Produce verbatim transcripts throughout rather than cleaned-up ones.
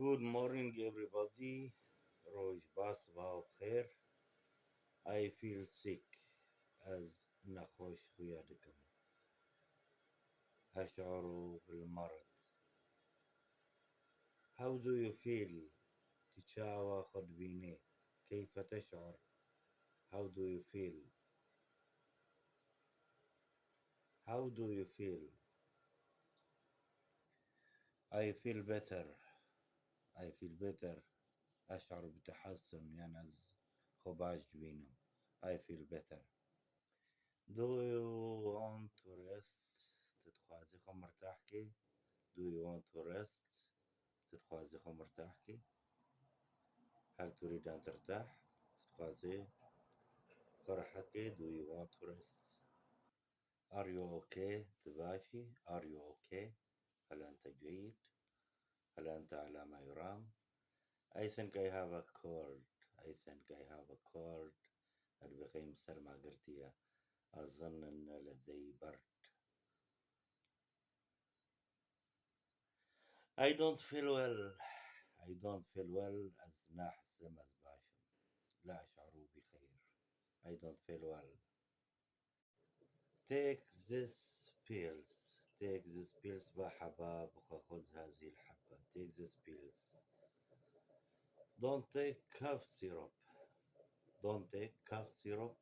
Good morning everybody. Roj baş, sibaha bi xêr. I feel sick. Ez nexweş xuya dikim. أشعر بالمرض. How do you feel? Tu çawa xwe dibînî? كيف تشعر? How do you feel? How do you feel? I feel better. I feel better. أشعر بتحسن، يعني ez xwe baş dibînim. I feel better. Do you want to rest? Tu dixwazî xwe mirtah kî? Do you want to rest? Tu dixwazî xwe mirtah kî? هل تريد أن ترتاح? Tu dixwazî xwe rehet kî? Do you want to rest? Are you okay? Tu baş î? Are you okay? هل أنت جيد؟ هل أنت على ما يرام؟ I think I have a cold. I think I have a cold. Ez dibêjim serma girtiye. أظن أن لدي برد. I don't feel well. I don't feel well. Ez naxizim, ez baş im. لا أشعر بخير. I don't feel well. Take these pills. Take these pills. Va heba bixwe, xwez هذه الحبة. Take these pills. Don't take cough syrup. Don't take cough syrup.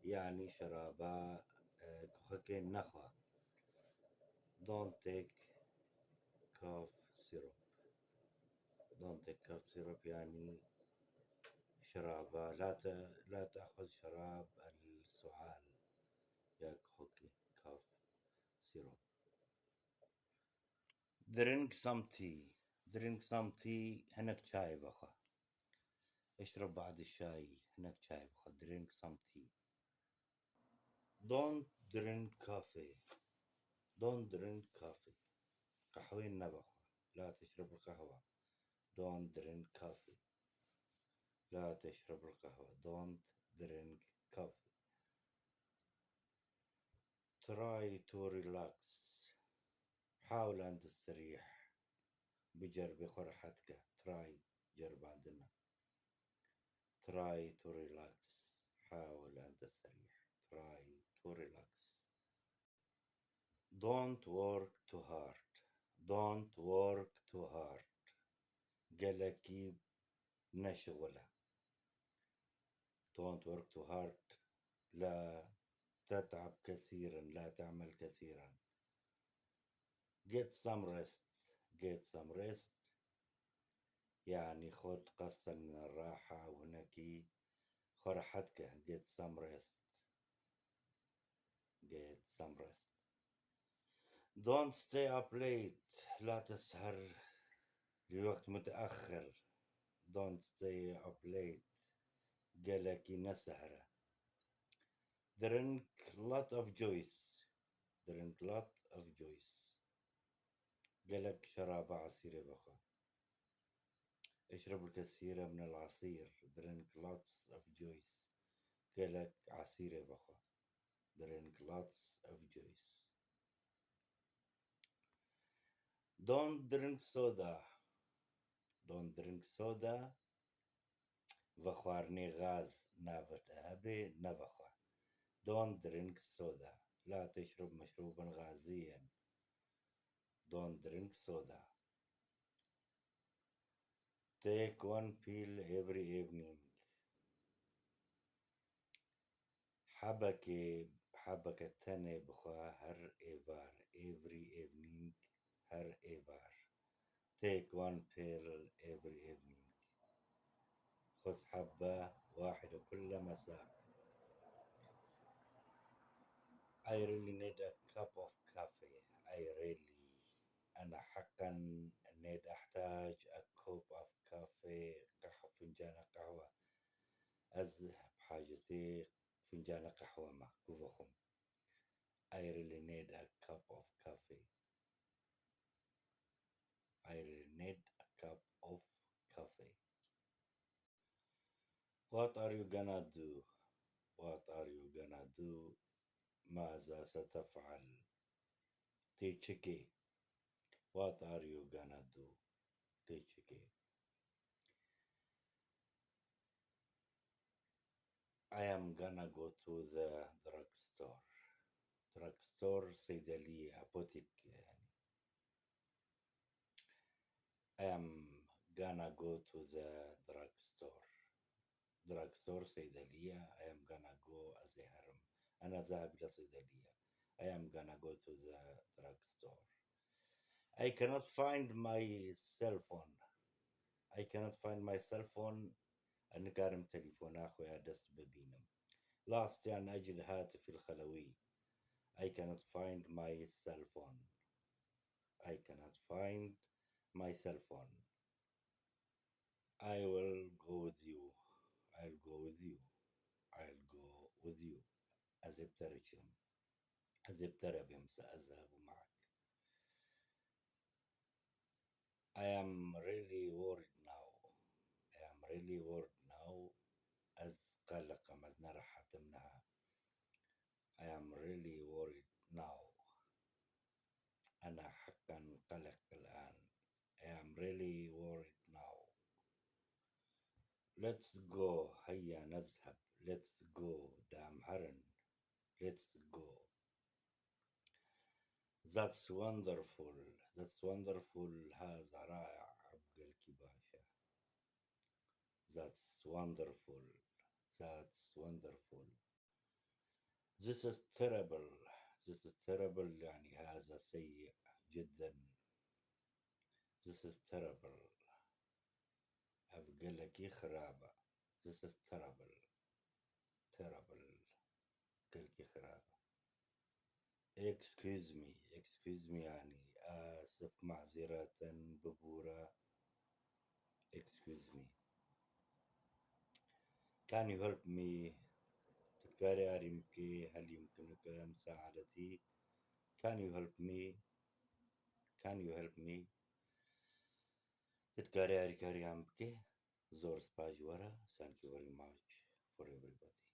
Yani şeraba, e, kuxekê nexwe. Don't take cough syrup. Don't take cough syrup, يعني شرابة. لا ت-، لا تأخذ شراب السعال. يا كوكي، cough syrup. Drink some tea. Drink some tea. Hinek çay vexwe. اشرب بعض الشاي. Hinek çay vexwe. Drink some tea. Don't drink coffee. Don't drink coffee. Qehwê nevexwe. لا تشرب القهوة. Don't drink coffee. لا تشرب القهوة. Don't drink coffee. Try to relax. حاول أن تستريح. بجربي خور حتكة. Try جرباندنة. Try to relax. حاول أن تستريح. Try to relax. Don't work too hard. Don't work too hard. Gelekî neşixule. Don't work too hard. لا تتعب كثيرا. لا تعمل كثيرا. Get some rest. Get some rest. يعني خذ قسطا من الراحة أو هناكي خرحتك. Get some rest. Get some rest. Don't stay up late. لا تسهر لوقت متأخر. Don't stay up late. Gelekî nesehre. Drink lot of juice. Drink lot of juice. Gelek şeraba esîrê vexwe. اشرب الكثير من العصير. Drink lots of juice. Gelek esîrê vexwe. Drink lots of juice. Don't drink soda. Don't drink soda. Vexwarinê gaz navê te hebe, nevexwe. Don't drink soda. لا تشرب مشروبا غازيا. Don't drink soda. Take one pill every evening. Hebekê, hebeke tenê bixwe her êvar. Every evening, her êvar. Take one pill every evening. خذ حبة واحدة كل مساء. I really need a cup of coffee. I really, أنا حقا need, أحتاج a cup of coffee. قهوة، فنجان قهوة. Ez bi hacetê fincana qehwe me, ku vexwim. I really need a cup of coffee. I really need a cup of coffee. What are you gonna do? What are you gonna do? ماذا ستفعل? Tê çi kê? What are you gonna do? Tê çi kê? I am gonna go to the drugstore. Drugstore, صيدلية، apotheke يعني. I am gonna go to the drugstore. Drugstore, صيدلية. I am gonna go, ez ê herim. أنا ذاهب إلى صيدلية. I am gonna go to the drugstore. I cannot find my cell phone. I cannot find my cell phone. Ez nikarim telefona xwe ya dest bibînim. Last, يعني أجل هاتفي الخلوي. I cannot find my cell phone. I cannot find my cell phone. I will go with you. I'll go with you. I'll go with you. Ez ê bi te re çim. Ez ê bi te re bêm. سأذهب معك. I am really worried now. I am really worried now. Ez qeleq im, ez nerehet im niha. I am really worried now. أنا حقا قلق الآن. I am really worried now. Let's go. هيا نذهب. Let's go. Da em herin. Let's go. That's wonderful. That's wonderful. هذا رائع. Ev gelkî baş e. That's wonderful. That's wonderful. This is terrible. This is terrible. يعني هذا سيء جدا. This is terrible. Ev gelekî xirab e. This is terrible. Terrible. Gelkî xirab e. Excuse me. Excuse me, يعني آسف، معذرة، bibûre. Excuse me. Can you help me? Tu dikarî yarî min bikî, هل يمكنك مساعدتي? Can you help me? Can you help me? Tu dikarî yarîkariya min bikî? Zor spas ji we re. Thank you very much for everybody.